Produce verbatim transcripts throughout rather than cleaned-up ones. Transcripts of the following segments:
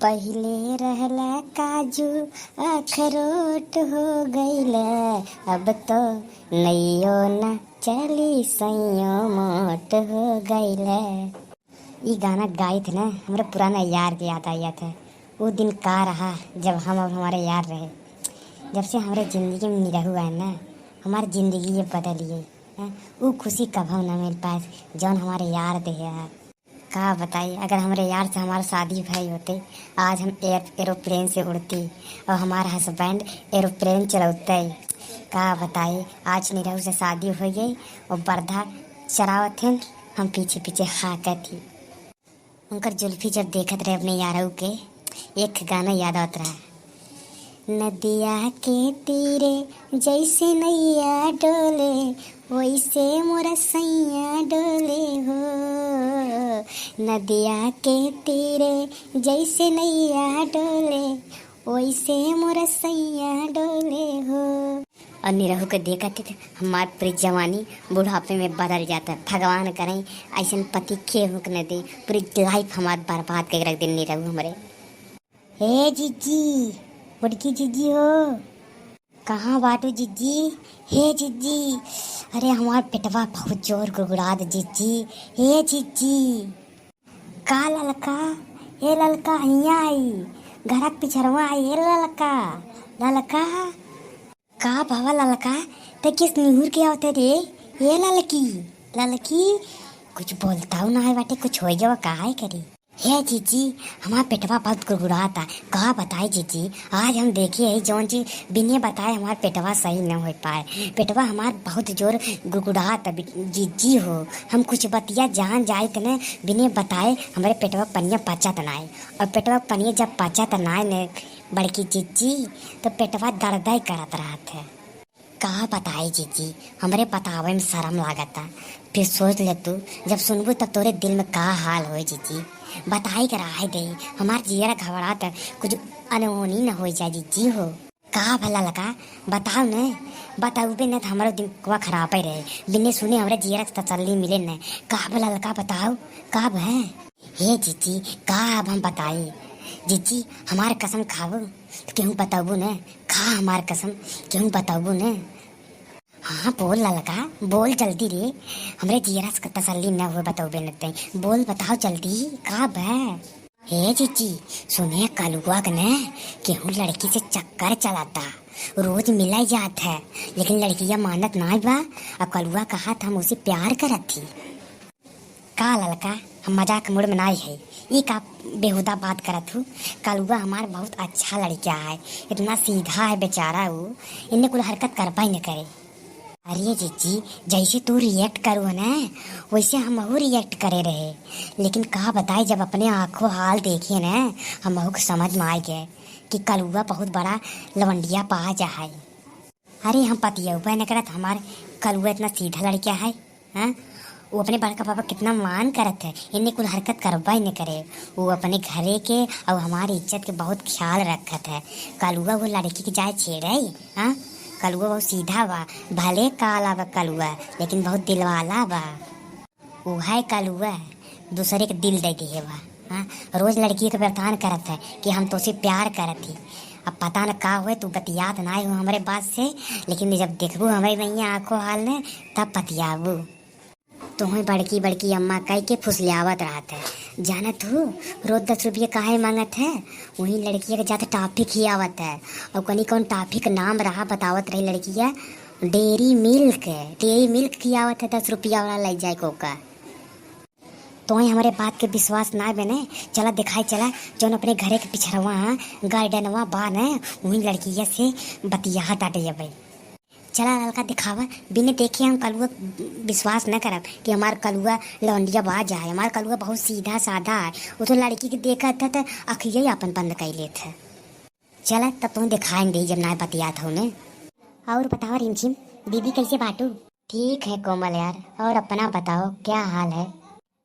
पहिले रहला काजू अखरोट हो गइल, अब तो नैयो न चली सैयो मोट हो गइल। ई गाना गाइत न हमरे पुराना यार के याद आ जात है। वो दिन का रहा जब हम और हमारे यार रहे। जब से हमरे जिंदगी में निरहू आए न, हमार जिंदगी ये बदल गई। हैं? ऊ खुशी कभो न मिल पाए जौन हमारे यार दे है। का बताई, अगर हमरे यार से हमार शादी भई होते, आज हम एयर-, एरोप्लेन से उड़ती और हमार हस्बैंड एरोप्लेन चलौते। का बताई, आज निरहू से शादी हो गई और बरधा चरावत हन, हम पीछे पीछे हाँकत ही। उनकर जुल्फी जब देखत रहे अपने यारऊ के, एक गाना याद आवत रहा। नदिया के तीरे जैसे नैया डोले, वैसे मोरा सैया डोले हो। नदिया के तीरे जैसे नैया डोले, वैसे मोरा सैया डोले हो। और निरहू के देखत ही हमार पूरी जवानी बुढ़ापे में बदल जाता है। भगवान करें ऐसन पति केहू के न दे, पूरी लाइफ हमार बर्बाद करके रख दे निरहू हमरे। हे जिज्जी, बड़की जिज्जी हो, कहाँ बाटू जिज्जी? हे जिज्जी, अरे हमार पेटवा बहुत जोर गुड़गुड़ात जिज्जी। हे जिज्जी। का ललका? हे ललका, हियाँ आई, घरक पिछरवा आई, हे ललका, ललका। का भवा ललका, ते किस निहुर के आवते रे? हे ललकी, ललकी, कुछ बोलताऊ ना है बाटे, कुछ हो गवा, का है करी? हे जीजी, हमार पेटवा बहुत गुड़गुड़ाता। का बताई जीजी, आज हम देखे है जौन चीज बिने बताए हमार पेटवा सही न हो पाए। पेटवा हमार बहुत जोर गुड़गुड़ाता बि-, जीजी हो। हम कुछ बतिया जान जाइत न बिने बताए हमरे पेटवा पनिया पचत नाय। और पेटवा पनिया जब पचत नाय न बड़की जीजी, तो पेटवा दर्द करत रहत है। का बताई जीजी, हमरे बतावे में शरम लागता। फिर सोच ले तू, जब सुनबू तब तोरे दिल में का हाल होई जीजी। बताई के रहे दे, हमार जियरा घबरात, कुछ अनहोनी न होई जाए जीजी हो। का भला लगा, बताओ न, बताउबे न त हमरो दिमागवा खराबे रहे। बिने सुने हमरे जियरा के तसल्ली मिले न। का भला लगा, बताओ, का भय? हे जीजी, का अब हम बताई? जीजी, हमार कसम खाबू, त केहू बताबू न। खा हमार कसम, केहू बताबू न। हाँ, बोल ललका, बोल जल्दी रे। हमरे जियरा से तसल्ली न हुए, बतौबे न तई। बोल, बताओ जल्दी, का भय? हे जीजी, सुने कलुआ के न केहू लड़की से चक्कर चलाता, रोज मिला जात है, लेकिन लड़किया मानत नाय बा। अब कलुआ कहत हम उसे प्यार करत थी। का ललका, हम मजाक मूड में नाई है। ई का बेहुदा बात करत हू? कलुआ हमार बहुत अच्छा लड़का है, इतना सीधा है बेचारा ऊ, इन्ने कुल हरकत करबा ही न करे। अरे जीजी, जैसे तू रिएक्ट करू है ना, वैसे हमहू रिएक्ट करे रहे, लेकिन का बताई, जब अपने आँखों हाल देखे ना, हमहू के समझ में आ गए कि कलुआ बहुत बड़ा लवंडिया पा जा है। अरे, हम पतियउबे न करत, हमार कलुआ इतना सीधा लड़का है, हाँ? वो अपने बड़का पापा कितना मान करत है, इन्ने कुल हरकत करबा ही न करे। वो अपने घरे के और हमारी इज्जत के बहुत ख्याल रखत है। कलुआ वो लड़की के जाए छेड़े, हाँ? कलुआ बहुत सीधा बा, भले काला बा कलुआ, लेकिन बहुत दिलवाला बा। उहै कलुआ दूसरे के दिल दे दिहे बा। हाँ, रोज लड़की के बरतान करत है कि हम तोसे प्यार करत ही। अब पता न का होए, तू बतियात नाय हो हमरे बात से, लेकिन जब देखबू हमरे नैया आँखों हाल ने, तब बतियाबू। तुहें बड़की बड़की अम्मा कह के फुसलियावत रहत है। जानत हू, रोज दस रुपया काहे मांगत है? वही लड़किया के जात टॉफी खियावत है। और कनी कौन टॉफी के नाम रहा बतावत रही लड़किया, डेयरी मिल्क, डेयरी मिल्क खियावत है, दस रुपया वाला ले जाए कोका। तोहे हमरे बात के विश्वास ना बने, चला दिखाई चला, जौन अपने घरे के पिछरवा गार्डनवा बा न, वही लड़किया से बतिया ताटे अबे। चला ललका दिखावा, बिने देखे हम कलुआ विश्वास न करब कि हमार कलुआ लौंडिया बा जाए। हमार कलुआ बहुत सीधा साधा है, वो तो लड़की के देखत है तो अखिया ही अपन बंद कर लेत है। चला तब तुम दिखाई दे जब ना बतियात हो ने। और बताओ रिमझिम, दीदी कैसे बाटू? ठीक है कोमल यार, और अपना बताओ, क्या हाल है?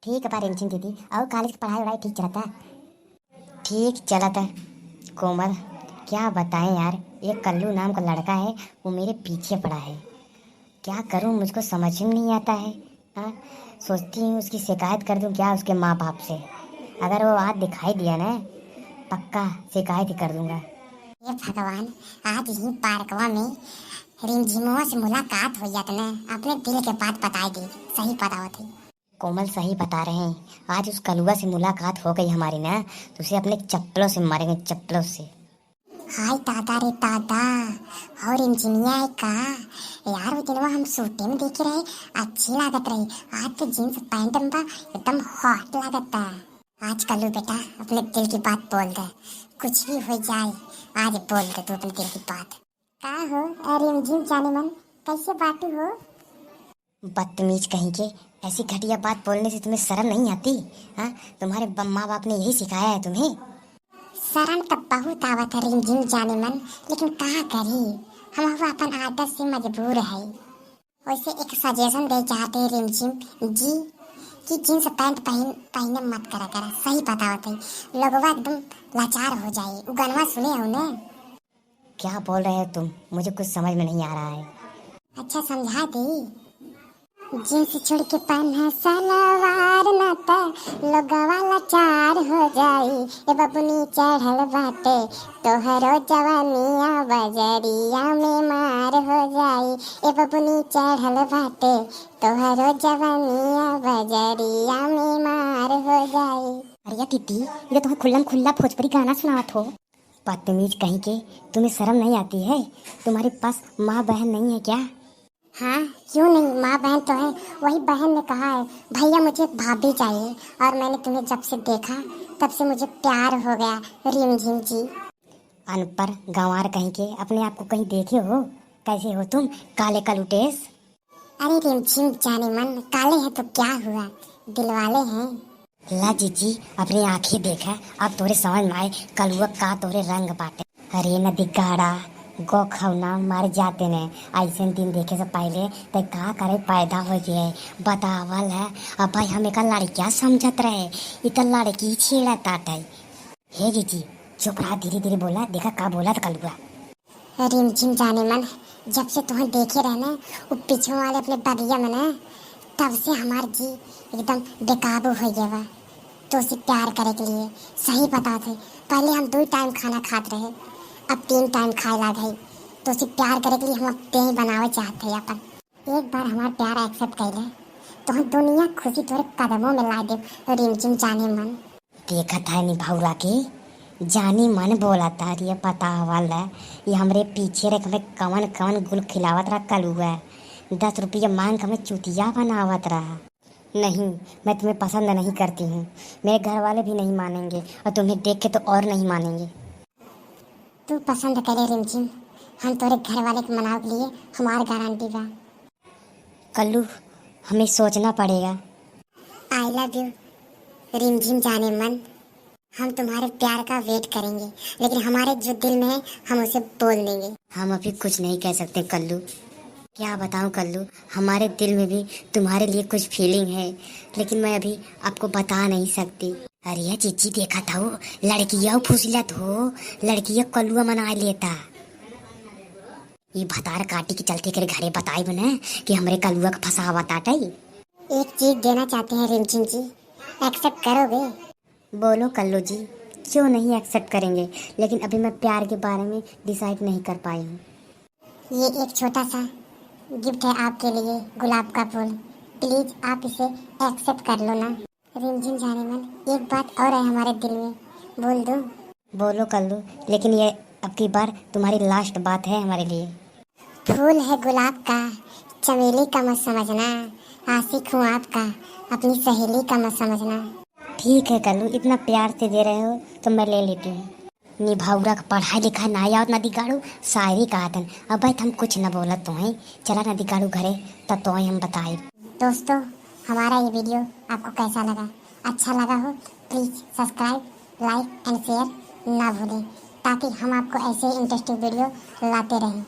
ठीक बा रिमझिम दीदी, और कॉलेज की पढ़ाई वढ़ाई ठीक चलता? ठीक चलता कोमल, क्या बताएं यार, एक कल्लू नाम का लड़का है, वो मेरे पीछे पड़ा है। क्या करूं, मुझको समझ में नहीं आता है। हाँ, सोचती हूँ उसकी शिकायत कर दूं क्या उसके माँ बाप से। अगर वो आज दिखाई दिया ना, पक्का शिकायत ही कर दूंगा। हे भगवान, आज ही पार्कवा में रिमझिमवा से मुलाकात हो जात न, अपने दिल के बात बताए दी। सही बतावत है। कोमल सही बता रहे हैं, आज उस कलुआ से मुलाकात हो गई हमारी ना, तो उसे अपने चप्पलों से मारेंगे, चप्पलों से। हाय दादा रे दादा, और इंजीनियर है का? यार, वो दिनवा हम शूटिंग में देखे रहे, अच्छी लागत रही। आज तो जींस पैंट में बा, एकदम हॉट लागत है। आज कल्लू बेटा, अपने दिल की बात बोल दे, कुछ भी हो जाए, आज बोल दे तू अपने दिल की बात। का हो, अरे रिमझिम जाने मन, कैसे बाटू हो? बदतमीज कहीं के, ऐसी घटिया बात बोलने से तुम्हें शर्म नहीं आती? हाँ, तुम्हारे ब-, माँ बाप ने यही सिखाया है तुम्हें? शर्म तो बहुत आवत है रिमझिम जाने मन, लेकिन का करी, हम वो अपन आदत से मजबूर है। वैसे एक सजेशन दे चाहते हैं रिमझिम जी कि जींस पैंट पहन पहने मत करा करा, सही बतावत है, लोगवा एकदम लाचार हो जाए। उ गनवा सुने हो ने? क्या बोल रहे हो तुम? मुझे कुछ समझ में नहीं आ रहा है। अच्छा, समझा दी। जींस छोड़ के पहना सलवार, ना त लोगवा लाचार हो जाई। ए बबुनी चढ़ल बाटे तोहरो जवानिया, बजरिया में मार हो जाई। ए बबुनी चढ़ल बाटे तोहरो जवानिया, बजरिया में मार हो जाई। अरे दीदी, ये तो तुम्हें खुल्लम खुल्ला भोजपुरी गाना सुनावत हो। बदतमीज कहीं के, तुम्हें शर्म नहीं आती है? तुम्हारे पास माँ बहन नहीं है क्या? हाँ, क्यों नहीं, माँ बहन तो है। वही बहन ने कहा है, "भैया, मुझे एक भाभी चाहिए, और मैंने तुम्हें जब से देखा, तब से मुझे प्यार हो गया।" रिमझिम जी। अनपढ़ गंवार कहीं के, अपने आप को कहीं देखे हो? कैसे हो तुम, काले कलुटेश? अरे रिमझिम जाने मन, काले हैं तो क्या हुआ, दिलवाले हैं। ला जीजी, अपनी आँखें देखा, अब तोरे समझ में आए, कलुआ का तोरे रंग बाटे। अरे नदी गाड़ा, गो खौना मर जाते ने, ऐसे दिन देखे से पहले ते का करे पैदा हो गए, बतावल है। अब भाई हम एका लड़किया समझत रहे, इ त लड़की छेड़ा ताटे। हे जीजी, चुप रहा, धीरे धीरे बोला, देखा का बोला त कलुआ। रिमझिम जाने मन, जब से तुहें देखे रहे ना, वो पीछे वाले अपने बगिया में ना, तब से हमार जी एकदम बेकाबू हो गया बा। तो उसे प्यार करे के लिए, सही बतावत है, पहले हम दो टाइम खाना खात रहे, अब तीन टाइम खाए लाग है। तो उसे प्यार करे के लिए हम अब देह बनावे चाहत है अपन। एक बार हमार प्यार एक्सेप्ट कर ले, तो हम दुनिया खुशी तोरे कदमों में ला दे, रिमझिम जाने मन। देखत है निभौरा के, जानी मन बोलत है, ये बतावल है, ये हमरे पीछे रख में कवन कवन गुल खिलावत रहा कलुआ। दस रुपया मांग के हमें चुतिया बनावत रहा। नहीं, मैं तुम्हें पसंद नहीं करती हूँ, मेरे घर वाले भी नहीं मानेंगे और तुम्हें देख के तो और नहीं मानेंगे। तू पसंद करे रिमझिम, हम तोरे घर वाले के मनावे के लिए हमार गारंटी बा। कल्लू, हमें सोचना पड़ेगा। I love you रिमझिम जाने मन, हम तुम्हारे प्यार का वेट करेंगे, लेकिन हमारे जो दिल में है हम उसे बोल देंगे। हम अभी कुछ नहीं कह सकते कल्लू। क्या बताऊं कल्लू, हमारे दिल में भी तुम्हारे लिए कुछ फीलिंग है, लेकिन मैं अभी आपको बता नहीं सकती। अरे जीजी, देखा था वो लड़किया फुसलत हो, लड़किया कलुआ मना लेता। ये भतार काटी के चलते करे घरे बताई बने कि हमरे कलुआ के फंसावा ताटे। एक चीज देना चाहते हैं रिमझिम जी, एक्सेप्ट करोगे? बोलो कल्लू जी, क्यों नहीं एक्सेप्ट करेंगे, लेकिन अभी मैं प्यार के बारे में डिसाइड नहीं कर पाई हूँ। ये एक छोटा सा गिफ्ट है आपके लिए, गुलाब का फूल, प्लीज आप इसे एक्सेप्ट कर लो ना। रिमझिम जाने मन, एक बात और है हमारे दिल में, बोल दूं? बोलो कल्लू, लेकिन ये अब की बार तुम्हारी लास्ट बात है हमारे लिए। फूल है गुलाब का, चमेली का मत समझना, आशिक हूँ आपका, अपनी सहेली का मत समझना। ठीक है कल्लू, इतना प्यार से दे रहे हो तो मैं ले लेती हूँ। निभौरा का पढ़ाई लिखाई ना आवत नदी गाड़ू, शायरी कहत हन। अब भाई हम कुछ न बोलत तो हैं, चला नदी गाड़ू घरे, तब तो हम बताए। दोस्तों, हमारा ये वीडियो आपको कैसा लगा? अच्छा लगा हो, प्लीज सब्सक्राइब, लाइक एंड शेयर ना भूलें, ताकि हम आपको ऐसे इंटरेस्टिंग वीडियो लाते रहें।